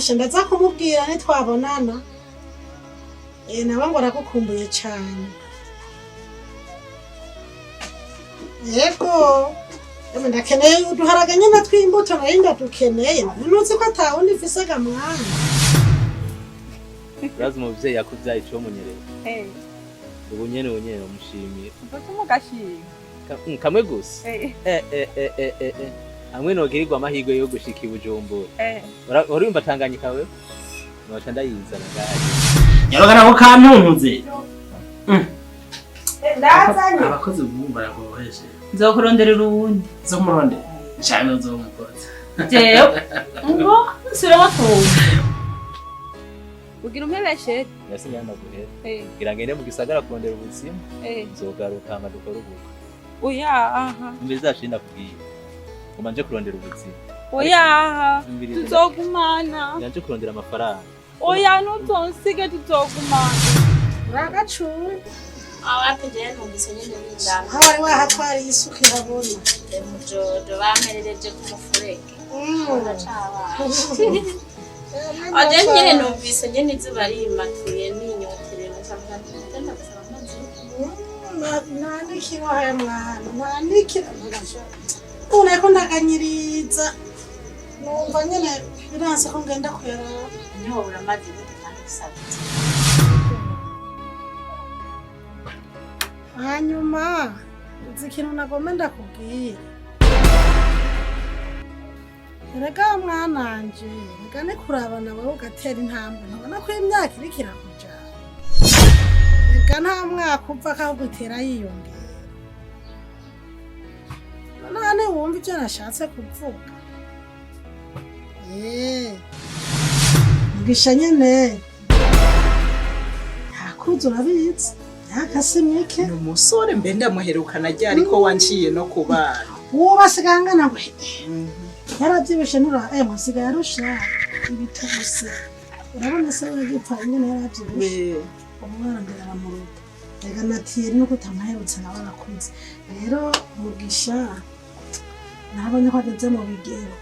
Asha, ndaza kumubwira nitwabonana. Nawe ngo aragukumbuye cane. Yego. Emwe, ndakeneye uduharage nyene tw'imbuto, nari ndadukeneye. Ntuzi ko atawundi mfise ga mwana? Urazi umuvyeyi yakuvyaye ico munyerera. Ubu nyene umushimira. Uzoca ugashima. Kamwe gusa. Eh. Eh eh eh eh eh. Hamwe nogirirwa amahirwe yo gushika i Bujumbura. Urumva Tanganyika wewe? Noca ndayizana ngaha. Nyaruka nako kantuntuze. Ndazanye. Abakozi ubu baragoheshe. Nzokuronderera uwundi. Zo muronde cyane uzomukoza. Jewe ngo nsubiremo tuwundi. Ugira umpebeshere. Nasi nyanda guhera. Eh. Ngira ngende mu gisagara kurondera ubuzima. Nzogaruka hama dukore ubukwe. Oya aha. Umviriza zashinda kubwiye. Ngoma nje kurondera ubuzima. Oya aha. Umviriza. Tuzogumana. Ngira nje kurondera amafaranga. Oya, ntuzonsige, tuzogumana. Uragacuye. Awapi, jewe numvise nyene n'indama. Aho wari wahatwariye isuka irabona. Mujodo bamperereje ku mufurege. Ndacabana. Aje nyene numvise nyene izuba rimatuye ninyoterewe, nkavuga nti ndagenda gusaba amazi yo kunywa. Nta n'ikiro haya mwana, nta n'ikiro. Ubu nariko ndaganyiriza, numva nyene biranse ko ngenda kuyaraba. Ntiwobura amazi gute kandi usabye? Hanyuma uzi ikintu nagomba ndakubwira? Erega mwananje, rega ni kurabana wowe ugatera intambwe. Ntubona ko imyaka iriko irakujana? Rega nta mwaka upfa ahubwo itera yiyongera. None wumva ivyo nashatse kuvuga? Mugisha nyene ntakuzi, urabizi, myaka si mike. Ni umusore, mbe ndamuherukana ryari ko wanciye no ku bana? Uwo basigaye angana ngo yaravyibushe, nura emwe asigaye arusha ibituse. Urabona se wagipfa ingene yaravyibushe? Umwana mbere aramuruta. Rega natiyeri nuko utamuherutse, nawe arakuze. Rero Mugisha nabonye ko ageze mu bigero.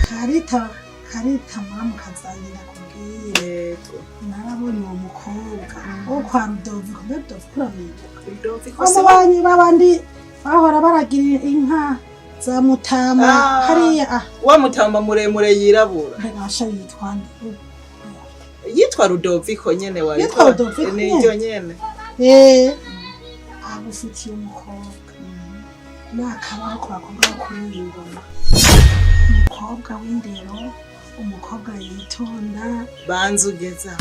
Karita, Karita muramukazanye, ndakubwire. Yego. Narabonye uwo mukobwa wo kwa Rudoviko. Mbe Rudoviko uramwibuka? Rudoviko se? Ababanyi babandi bahora baragira inka za Mutama. Ah. Hariya ah. Wa mutama muremure yirabura? Mbega basha yitwa nde? Yitwa Rudoviko nyene wari. Yitwa Rudoviko nyene? Niryo nyene. Agufitiye umukobwa nakabaho ku bakobwa bo kuri iyi ngoma, umukobwa w'indero, umukobwa yitonda. Banza ugeza.